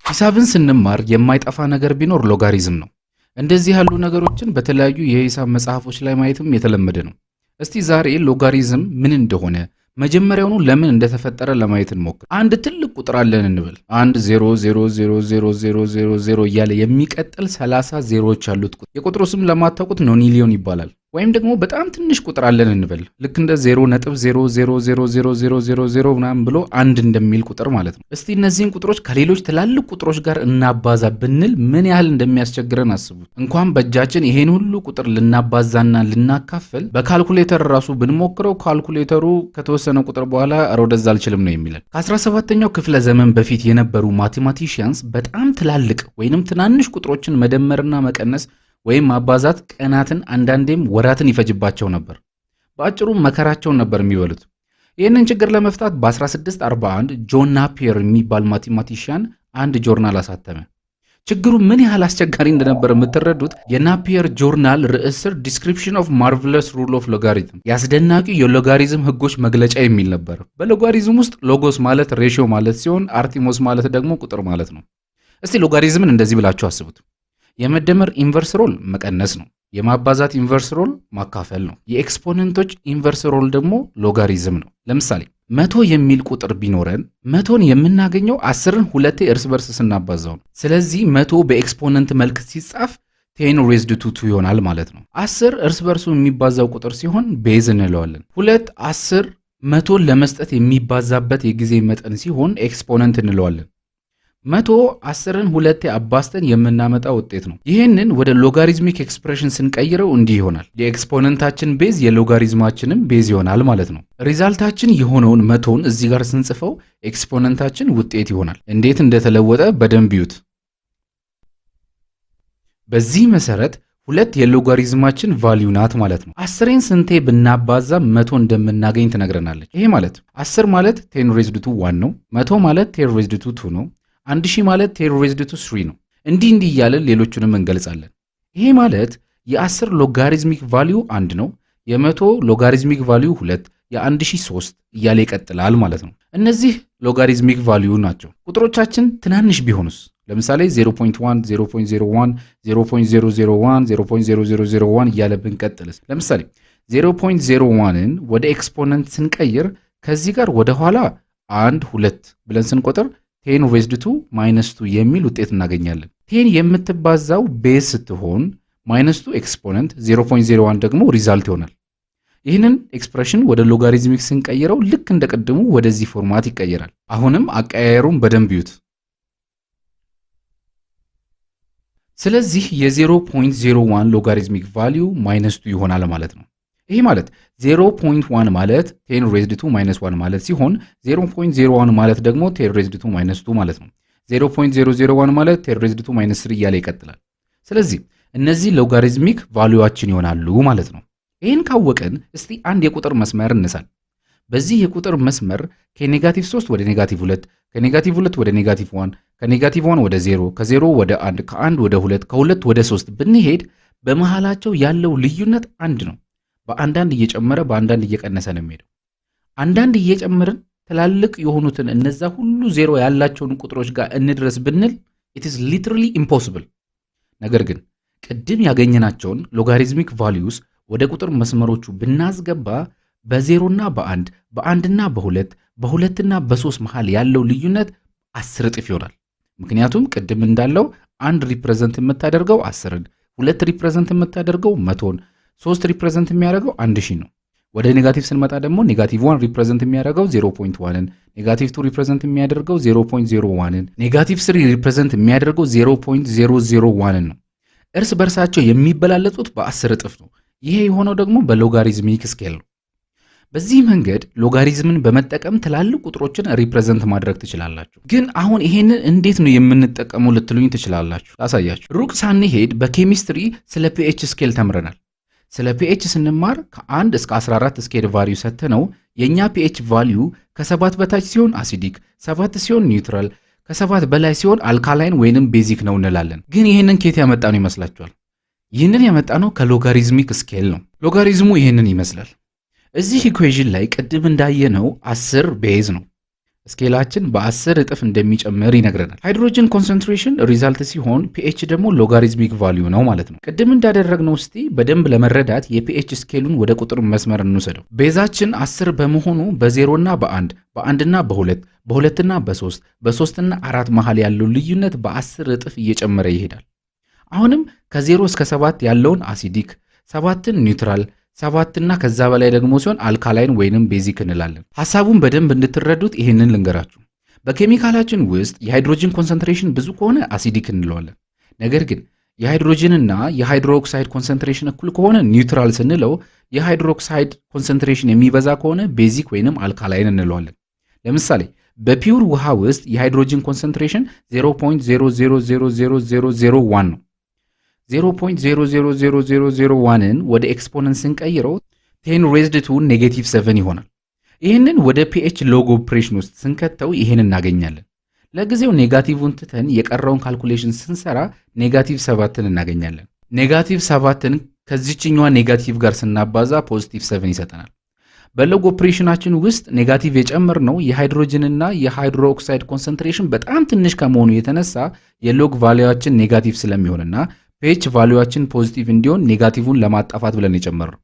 ሂሳብን ስንማር የማይጠፋ ነገር ቢኖር ሎጋሪዝም ነው። እንደዚህ ያሉ ነገሮችን በተለያዩ የሂሳብ መጽሐፎች ላይ ማየትም የተለመደ ነው። እስቲ ዛሬ ሎጋሪዝም ምን እንደሆነ፣ መጀመሪያውኑ ለምን እንደተፈጠረ ለማየት እንሞክር። አንድ ትልቅ ቁጥር አለን እንበል። 1 0 0 0 0 0 0 0 እያለ የሚቀጥል 30 ዜሮዎች ያሉት ቁጥር። የቁጥሩ ስም ለማታውቁት nonillion ይባላል። ወይም ደግሞ በጣም ትንሽ ቁጥር አለን እንበል። ልክ እንደ 0.0000000 ምናምን ብሎ አንድ እንደሚል ቁጥር ማለት ነው። እስቲ እነዚህን ቁጥሮች ከሌሎች ትላልቅ ቁጥሮች ጋር እናባዛ ብንል ምን ያህል እንደሚያስቸግረን አስቡት። እንኳን በእጃችን ይሄን ሁሉ ቁጥር ልናባዛና ልናካፍል፣ በካልኩሌተር ራሱ ብንሞክረው ካልኩሌተሩ ከተወሰነ ቁጥር በኋላ ኧረ ወደዛ አልችልም ነው የሚለን። ከ17ኛው ክፍለ ዘመን በፊት የነበሩ mathematicians በጣም ትላልቅ ወይንም ትናንሽ ቁጥሮችን መደመርና መቀነስ ወይም ማባዛት ቀናትን፣ አንዳንዴም ወራትን ይፈጅባቸው ነበር። በአጭሩ መከራቸውን ነበር የሚበሉት። ይህንን ችግር ለመፍታት በ1641 ጆን ናፒየር የሚባል mathematician አንድ ጆርናል አሳተመ። ችግሩ ምን ያህል አስቸጋሪ እንደነበር የምትረዱት የናፒየር ጆርናል ርዕስ ስር "Description of Marvelous Rule of Logarithm"፣ የአስደናቂው የሎጋሪዝም ህጎች መግለጫ የሚል ነበር። በሎጋሪዝም ውስጥ logos ማለት ratio ማለት ሲሆን arithmos ማለት ደግሞ ቁጥር ማለት ነው። እስቲ ሎጋሪዝምን እንደዚህ ብላችሁ አስቡት። የመደመር inverse rule መቀነስ ነው። የማባዛት inverse rule ማካፈል ነው። የ exponent ኦች inverse rule ደግሞ ሎጋሪዝም ነው። ለምሳሌ 100 የሚል ቁጥር ቢኖረን 100ን የምናገኘው 10ን ሁለቴ እርስ በርስ ስናባዛው ነው። ስለዚህ 100 በ exponent መልክ ሲጻፍ 10 raised to 2 ይሆናል ማለት ነው። 10 እርስ በርሱ የሚባዛው ቁጥር ሲሆን base እንለዋለን። ሁለት 10 100ን ለመስጠት የሚባዛበት የጊዜ መጠን ሲሆን exponent እንለዋለን። 100 10ን ሁለቴ አባዝተን የምናመጣ ውጤት ነው። ይህንን ወደ logarithmic expression ስንቀይረው እንዲህ ይሆናል። የ exponent ኣችን base የሎጋሪዝማችንም base ይሆናል ማለት ነው። Result ኣችን የሆነውን 100ን እዚህ ጋር ስንጽፈው exponent ኣችን ውጤት ይሆናል። እንዴት እንደተለወጠ በደንብ ይዩት። በዚህ መሰረት ሁለት የሎጋሪዝማችን value ናት ማለት ነው። 10ን ስንቴ ብናባዛ 100 እንደምናገኝ ትነግረናለች። ይሄ ማለት 10 ማለት 10 raised to 1 ነው። 100 ማለት 10 raised to 2 ነው። 1000 ማለት 10 raised to 3 ነው። እንዲህ እንዲህ እያለን ሌሎቹንም እንገልጻለን። ይሄ ማለት የ10 logarithmic value አንድ ነው። የ100 logarithmic value ሁለት፣ የ1000 ሶስት እያለ ይቀጥላል ማለት ነው። እነዚህ logarithmic value ናቸው። ቁጥሮቻችን ትናንሽ ቢሆኑስ? ለምሳሌ 0.1፣ 0.01፣ 0.001፣ 0.0001 እያለ ብንቀጥልስ? ለምሳሌ 0.01ን ወደ exponent ስንቀይር ከዚህ ጋር ወደ ኋላ አንድ ሁለት ብለን ስንቆጥር 10 raised to minus 2 የሚል ውጤት እናገኛለን። 10 የምትባዛው base ስትሆን minus 2 exponent፣ 0.01 ደግሞ result ይሆናል። ይህንን expression ወደ logarithmic ስንቀይረው ልክ እንደ ቅድሙ ወደዚህ format ይቀየራል። አሁንም አቀያየሩን በደንብ ይዩት። ስለዚህ የ0.01 logarithmic value minus 2 ይሆናል ማለት ነው። ይሄ ማለት 0.1 ማለት 10 raised to minus 1 ማለት ሲሆን 0.01 ማለት ደግሞ 10 raised to minus 2 ማለት ነው። 0.001 ማለት 10 raised to minus 3 እያለ ይቀጥላል። ስለዚህ እነዚህ logarithmic value ኣችን ይሆናሉ ማለት ነው። ይህን ካወቅን እስቲ አንድ የቁጥር መስመር እንሳል። በዚህ የቁጥር መስመር ከ negative 3 ወደ negative 2፣ ከ negative 2 ወደ negative 1፣ ከ negative 1 ወደ 0፣ ከ0 ወደ 1፣ ከ1 ወደ 2፣ ከ2 ወደ 3 ብንሄድ በመሃላቸው ያለው ልዩነት አንድ ነው። በአንዳንድ እየጨመረ በአንዳንድ እየቀነሰ ነው የሚሄደው። አንዳንድ እየጨመርን ትላልቅ የሆኑትን እነዛ ሁሉ ዜሮ ያላቸውን ቁጥሮች ጋር እንድረስ ብንል it is literally impossible። ነገር ግን ቅድም ያገኘናቸውን logarithmic values ወደ ቁጥር መስመሮቹ ብናስገባ በዜሮና በአንድ፣ በአንድና በሁለት፣ በሁለትና በሶስት መሃል ያለው ልዩነት 10 እጥፍ ይሆናል። ምክንያቱም ቅድም እንዳለው አንድ represent የምታደርገው 10ን፣ ሁለት represent የምታደርገው 100ን፣ ሶስት represent የሚያደርገው 1000 ነው። ወደ negative ስንመጣ ደግሞ negative 1 represent የሚያደርገው 0.1ን፣ negative 2 represent የሚያደርገው 0.01ን፣ negative 3 represent የሚያደርገው 0.001ን ነው። እርስ በርሳቸው የሚበላለጡት በ10 እጥፍ ነው። ይሄ የሆነው ደግሞ በ logarithmic scale ነው። በዚህ መንገድ ሎጋሪዝምን በመጠቀም ትላልቅ ቁጥሮችን represent ማድረግ ትችላላችሁ። ግን አሁን ይሄንን እንዴት ነው የምንጠቀመው ልትሉኝ ትችላላችሁ። ላሳያችሁ። ሩቅ ሳንሄድ በኬሚስትሪ ስለ pH scale ተምረናል። ስለ pH ስንማር ከ1 እስከ 14 scale value ሰጥተነው የእኛ pH value ከ7 በታች ሲሆን acidic፣ 7 ሲሆን neutral፣ ከ7 በላይ ሲሆን alkaline ወይንም basic ነው እንላለን። ግን ይህንን ከየት ያመጣነው ይመስላችኋል? ይህንን ያመጣነው ከ logarithmic scale ነው። ሎጋሪዝሙ ይህንን ይመስላል። እዚህ equation ላይ ቅድም እንዳየነው 10 base ነው። Scale ኣችን በ10 እጥፍ እንደሚጨምር ይነግረናል። Hydrogen concentration result ሲሆን pH ደግሞ logarithmic value ነው ማለት ነው። ቅድም እንዳደረግነው እስቲ በደንብ ለመረዳት የ pH scale ኡን ወደ ቁጥር መስመር እንውሰደው። Base ኣችን 10 በመሆኑ በዜሮና በአንድ፣ በአንድና በሁለት፣ በሁለትና በሶስት፣ በሶስትና አራት መሃል ያለው ልዩነት በ10 እጥፍ እየጨመረ ይሄዳል። አሁንም ከ0 እስከ 7 ያለውን acidic፣ ሰባትን neutral፣ ሰባትና ከዛ በላይ ደግሞ ሲሆን alkaline ወይንም basic እንላለን። ሐሳቡን በደንብ እንድትረዱት ይህንን ልንገራችሁ። በኬሚካላችን ውስጥ የ hydrogen concentration ብዙ ከሆነ acidic እንለዋለን። ነገር ግን የ hydrogen ና የ hydroxide concentration እኩል ከሆነ neutral ስንለው፣ የ hydroxide concentration የሚበዛ ከሆነ basic ወይንም alkaline እንለዋለን። ለምሳሌ በ pure ውሃ ውስጥ የ hydrogen concentration 0.0000001 ነው። 0.000001ን ወደ exponent ስንቀይረው 10 raised to negative 7 ይሆናል። ይህንን ወደ pH log operation ውስጥ ስንከተው ይህን እናገኛለን። ለጊዜው negative ን ትተን የቀረውን calculation ስንሰራ negative ሰባትን እናገኛለን። Negative ሰባትን ከዚችኛዋ negative ጋር ስናባዛ positive 7 ይሰጠናል። በ log operation ኣችን ውስጥ negative የጨመርነው የ hydrogen ና የ hydroxide concentration በጣም ትንሽ ከመሆኑ የተነሳ የ log value ኣችን negative ስለሚሆንና pH value ኣችን positive እንዲሆን negative ን ለማጣፋት ብለን የጨመርነው።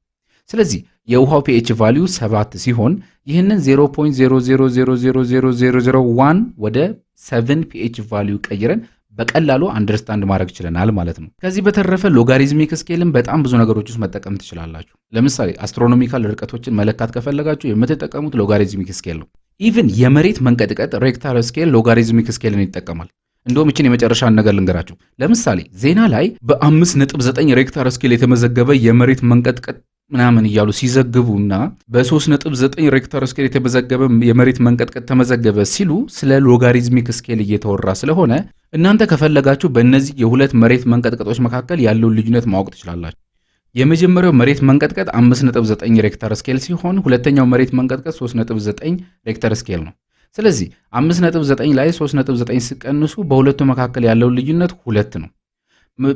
ስለዚህ የውሃው pH value 7 ሲሆን ይህንን 0.0000001 ወደ 7 pH value ቀይረን በቀላሉ understand ማድረግ ችለናል ማለት ነው። ከዚህ በተረፈ logarithmic scale ን በጣም ብዙ ነገሮች ውስጥ መጠቀም ትችላላችሁ። ለምሳሌ astronomical ርቀቶችን መለካት ከፈለጋችሁ የምትጠቀሙት logarithmic scale ነው። Even የመሬት መንቀጥቀጥ Richter scale logarithmic scale ን ይጠቀማል። እንደውም ይችን የመጨረሻ ነገር ልንገራችሁ። ለምሳሌ ዜና ላይ በ5.9 Richter scale የተመዘገበ የመሬት መንቀጥቀጥ ምናምን እያሉ ሲዘግቡና በ3.9 Richter scale የተመዘገበ የመሬት መንቀጥቀጥ ተመዘገበ ሲሉ ስለ logarithmic scale እየተወራ ስለሆነ እናንተ ከፈለጋችሁ በእነዚህ የሁለት መሬት መንቀጥቀጦች መካከል ያለውን ልዩነት ማወቅ ትችላላችሁ። የመጀመሪያው መሬት መንቀጥቀጥ 5.9 Richter scale ሲሆን ሁለተኛው መሬት መንቀጥቀጥ 3.9 Richter scale ነው። ስለዚህ 5.9 ላይ 3.9 ሲቀንሱ በሁለቱ መካከል ያለው ልዩነት ሁለት ነው።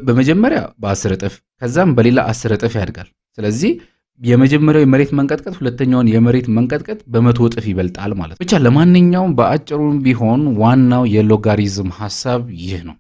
በመጀመሪያ በ10 እጥፍ ከዛም በሌላ 10 እጥፍ ያድጋል። ስለዚህ የመጀመሪያው የመሬት መንቀጥቀጥ ሁለተኛውን የመሬት መንቀጥቀጥ በ100 እጥፍ ይበልጣል ማለት ነው። ብቻ ለማንኛውም በአጭሩም ቢሆን ዋናው የሎጋሪዝም ሐሳብ ይህ ነው።